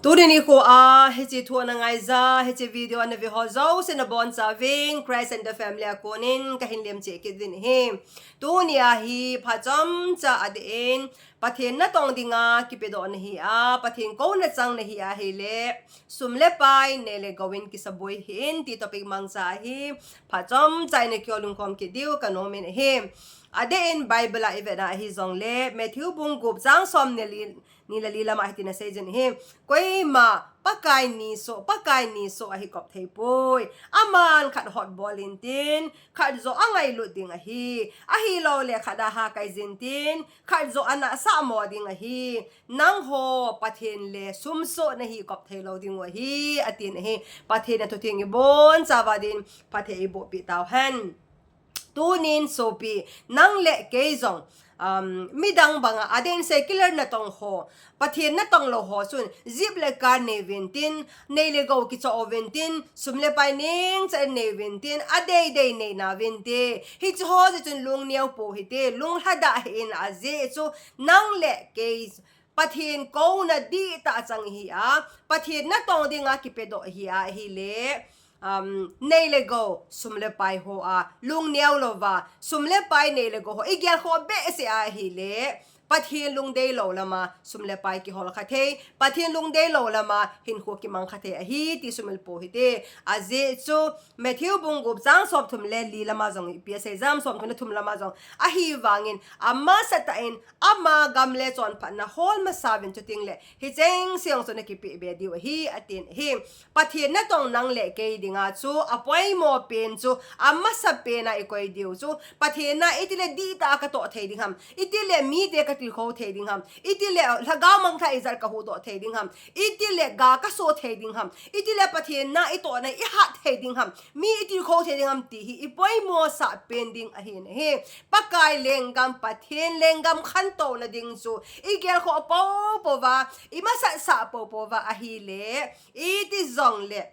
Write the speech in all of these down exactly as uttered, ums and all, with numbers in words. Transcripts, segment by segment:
Tuni nikho a hiche thu ana ngaija, hiche video ana ve ho jouse nabonchauvin Christ and the Family a konin kahin lemcheh kit uvin ahi. Tuni a hi phat chomcha adeh in Pathen natong dinga kipedoh nahi a, Pathen kouna chang nahi ahile, sum le pai nei le gou in kisaboi hih in ti topic mangcha ahi. Phat chomcha in kihoulim khom kit diu kanom in ahi. Adeh in Bible a ivet a ahi jongle, Matthew bung gup chang somni le li, ni le li lama hitin asei jin ahi. Koima Pakai ni soh, Pakai ni soh ahi kop thei poi. Aman khat hotbol intin, khat joh angailut ding ahi. Ahilouleh khat a hakai jin tin, khat joh ana sah mo ding ahi. Nangho Pathen le sum soh nahi kop thei lou diu ahi, atin ahi. Pathen athutheng ibonchauva din phatthei eiboh peh tauhen. Tunin sopi, nang le kei jong, um, midang banga adeh in secular natong ho, Pathen natong lou ho chun, jeep le car nei uvin tin, nei le gou kichoh uvin tin, sum le pai nengcha nei uvin tin, adei dei nei nauvin te. Hiche ho jeh chun lungneo pou hite, lunglhadah hih in ajeh chu, nang le kei Pathen kouna dihtah chang ihi a, Pathen natong dinga kipedoh ihi a, ahile, um, nei le gou, sum le pai ho a, lungneo louva, sum le pai nei le gou ho, igel khoh behseh a ahile, Pathen lungdei lou lama, sum le pai kihol kha thei, Pathen lungdei lou lama, hinkho kimang kha thei ahi, ti sumil pou hite. Ajeh chu, Matthew bung gup chang somthum le li lama jong ipi asei jam, somthum le thum lama jong. Ahivangin, amasatah in, ama gam le chonphatna hol masa uvin chuteng le, hicheng se jong chu nakipeh be diu ahi, atin ahi. Pathen natong nang le kei dinga chu, apoimo pen chu, amasapen a ikoi diu chu, Pathen a itile dihtah a katoh thei ding ham, itile mite katilkhou thei ding ham, itile lhagao mangthah ijat kahuhdoh thei ding ham, itile ga kaso thei ding ham, itile Pathen a itohna ihat thei ding ham, mi itilkhou thei ding ham ti hi ipoimosah pen ding ahin ahi. Pakai lenggam, Pathen lenggam khantouna ding chu igel khoh poupouva, imasatsah poupouva ahile, iti jongle,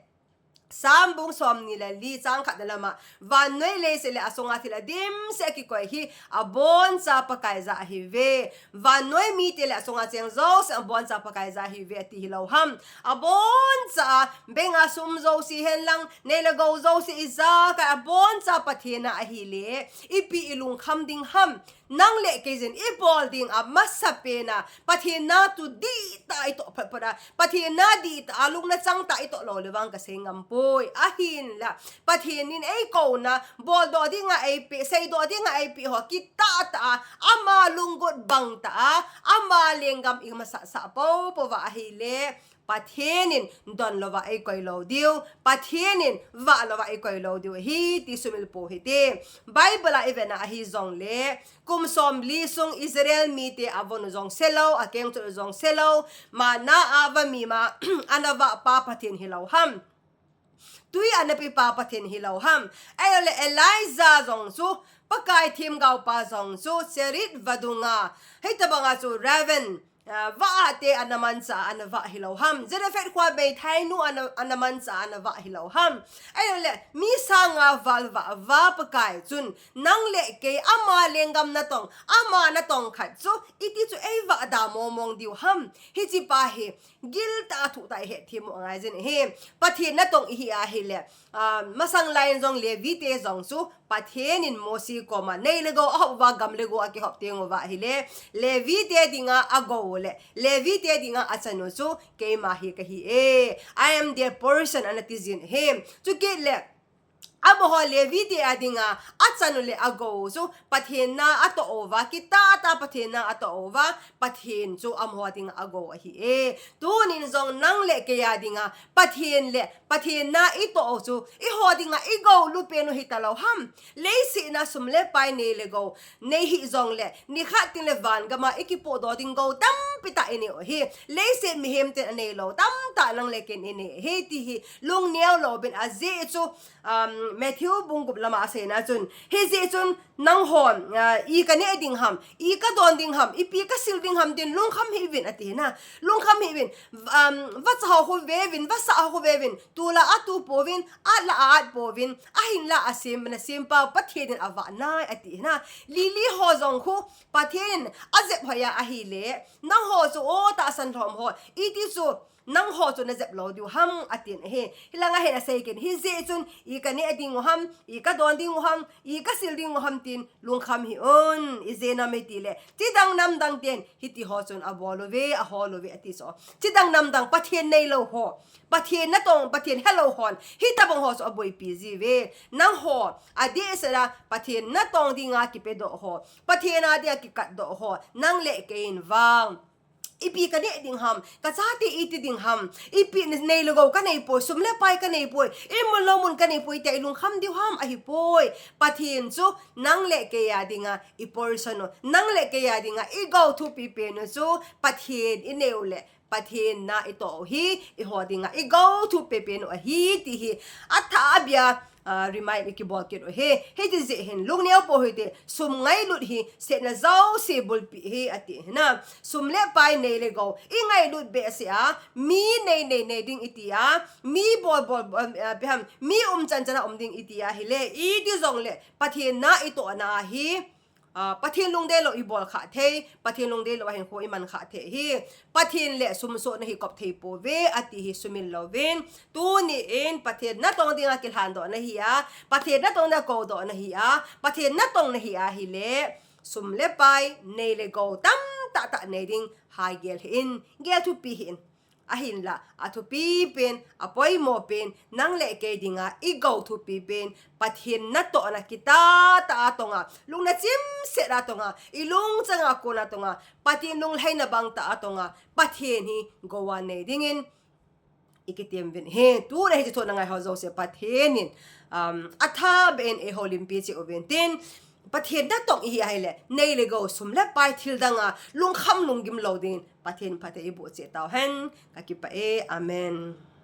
Sam bung somni le li chang khatna lama, vannoi leiset le asunga thil adimset a kikoi hi aboncha Pakai jah ahiuve. Vannoi mite le asunga cheng jouse aboncha Pakai jah ahiuve ati hilou ham. Aboncha a, bank a sum jouse hen lang, nei le gou jouse ijat kah a aboncha Pathen a ahile, ipi ilungkham ding ham. Nang le kei jin ibol ding amasapen a, Pathen a chu dihtah a itoh photphot a, Pathen a dihtah a lungna changtah a itoh lou le vang kasei ngam poi. Ahinla, Pathen in eikouna, boldoh dinga eipeh, seidoh dinga eipeh ho, kitah tah a, ama lunggot bang tah a, ama lenggam imasatsah poupouva ahile, Pathen in donlouva eikoi lou diu, Pathen in vahlouva eikoi lou diu ahi, ti sumil pou hite. Bible a ivet a ahi jongle, kum somli sung Israel mite avon u jong selou, akengchot u jong selou, manna a vamima, ana vah pa Pathen hilou ham. Tui ana pe pa Pathen hilou ham. Ahilouleh Elijah jong chu, Pakai themgao pa jong chu, Cherith vadunga, hitobanga chu raven, ah, vah a te ana manchah a ana vah hilou ham. Zarephath khoa meithainu ana, ana manchah a ana vah hilou ham. Ahilouleh, mi sanga val vah a vah Pakai chun, nang le kei ama lenggam natong, ama natong khat chu, iti chu eivah da momong diu ham. Hiche pa hi, giltah a thuhtah a ihetthem u angai jin ahi. Pathen natong ihi ahile, ah, masang laiyin jong Levi te jong chu, Pathen in Mosi koma, nei le gou ahop uva, gam le gou akihop teng uva ahile, Levi te dinga agou u le, Levi te dinga achan u chu, keima hi kahi e. I am their portion, ana ti jin ahi. Chukit le, amaho Levi te a dinga, achan u le agou u chu, Pathen a atoh uva, kitah tah a Pathen a atoh uva, Pathen chu amaho dinga agou ahi e. Tunin jong nang le kei a dinga, Pathen le, Pathen a itoh u chu, eiho dinga igou lupeh u hita lou ham. Leiset a sum le pai nei le gou, nei hih jongle, nikhat teng le van gam a ikipohdoh ding gou tampi tah inei u ahi. Leiset mihem ten anei lou tamtah nang le kei in inei ahi ti hi lungneo louvin ajeh chu, um, Matthew bung gup lama aseina chun. Hijeh chun nanghon, uh, i kaneh ding ham, i kadon ding ham, ipi kasil ding ham tin lungkham hih uvin ati na. Lungkham hih uvin, um, vacha ho khu ve uvin, vasa ho khu ve uvin, tu la atu pouvin, at la a-at pouvin, ahin la asem, nasem pa Pathen in avah nai ati na. Lily ho jong khu Pathen in ajep hoi a ahile, nang Ho chu o tahsan lhom ho, iti chu nangho chu najep lou diu ham atin ahi. Hilanga hin asei kit, hijeh chun i kaneh ding u ham, i kadon ding u ham, i kasil ding u ham tin lungkham hih un. Ijeh inem itile chidang namdang ten hiti ho chun abol uve, ahol uve ati chu. Chidang namdang Pathen neilou ho, Pathen natong, Pathen helou hon hitobang ho chu aboipi jiuve. Nangho adehset a Pathen natong dinga kipedoh ho, Pathen a dinga kikatdoh ho, nang le kei in vang ipi kaneh ding ham, kachate iti ding ham, ipi nei le gou kaneipoi, sum le pai kaneipoi, imut lou mun kaneipoi tia ilungkham diu ham, ahipoi. Pathen chu nang le kei a dinga i portion u, nang le kei a dinga igou thupi pen u chu Pathen inei u le Pathen na itoh u hi eiho dinga igou thupi pen u ahi ti hi athah beh a remind ikibol kit u ahi. Hiti jeh hin lungneo pou hite, sum ngailut hi setna jouse bulpi ahi ati hina. Sum le pai nei le gou ingailut behseh a, mi nei nei nei ding iti a, mi bol bol, ipi ham, mi um chan chan a um ding iti ahile, iti jongle Pathen na itohna hi Pathen lungdei lou ibol khah thei, Pathen lungdei lou a hinkho iman khah thei hi. Pathen le sum sohna hi kop thei pouve ati hi sumil louvin, tuni in Pathen natong dinga kilhandoh nahi a, Pathen natong dinga koudoh nahi a, Pathen natong nahi ahile sum le pai nei le gou tamtah tah nei ding ha gel hih in, gel thupi hih in. Ahinla athupi pen, apoimo pen, nang le kei dinga igou thupi pen Pathen natohna kitah tah a tonga, lungna chimset a tonga, ilungchang a kona tonga, Pathen lunglhaina bang tah a tonga Pathen hi gou a nei dingin ikitem uvin ahi. Tuna hiche thu ana ngaiho jouse Pathen in athah beh in eihoulimpi cheh uvin tin, Pathen natong ihi ahile nei le gou, sum le pai, thil danga lungkham lunggim lou dingin Pathen phatthei iboh cheh tauhen. Kakipah e. Amen.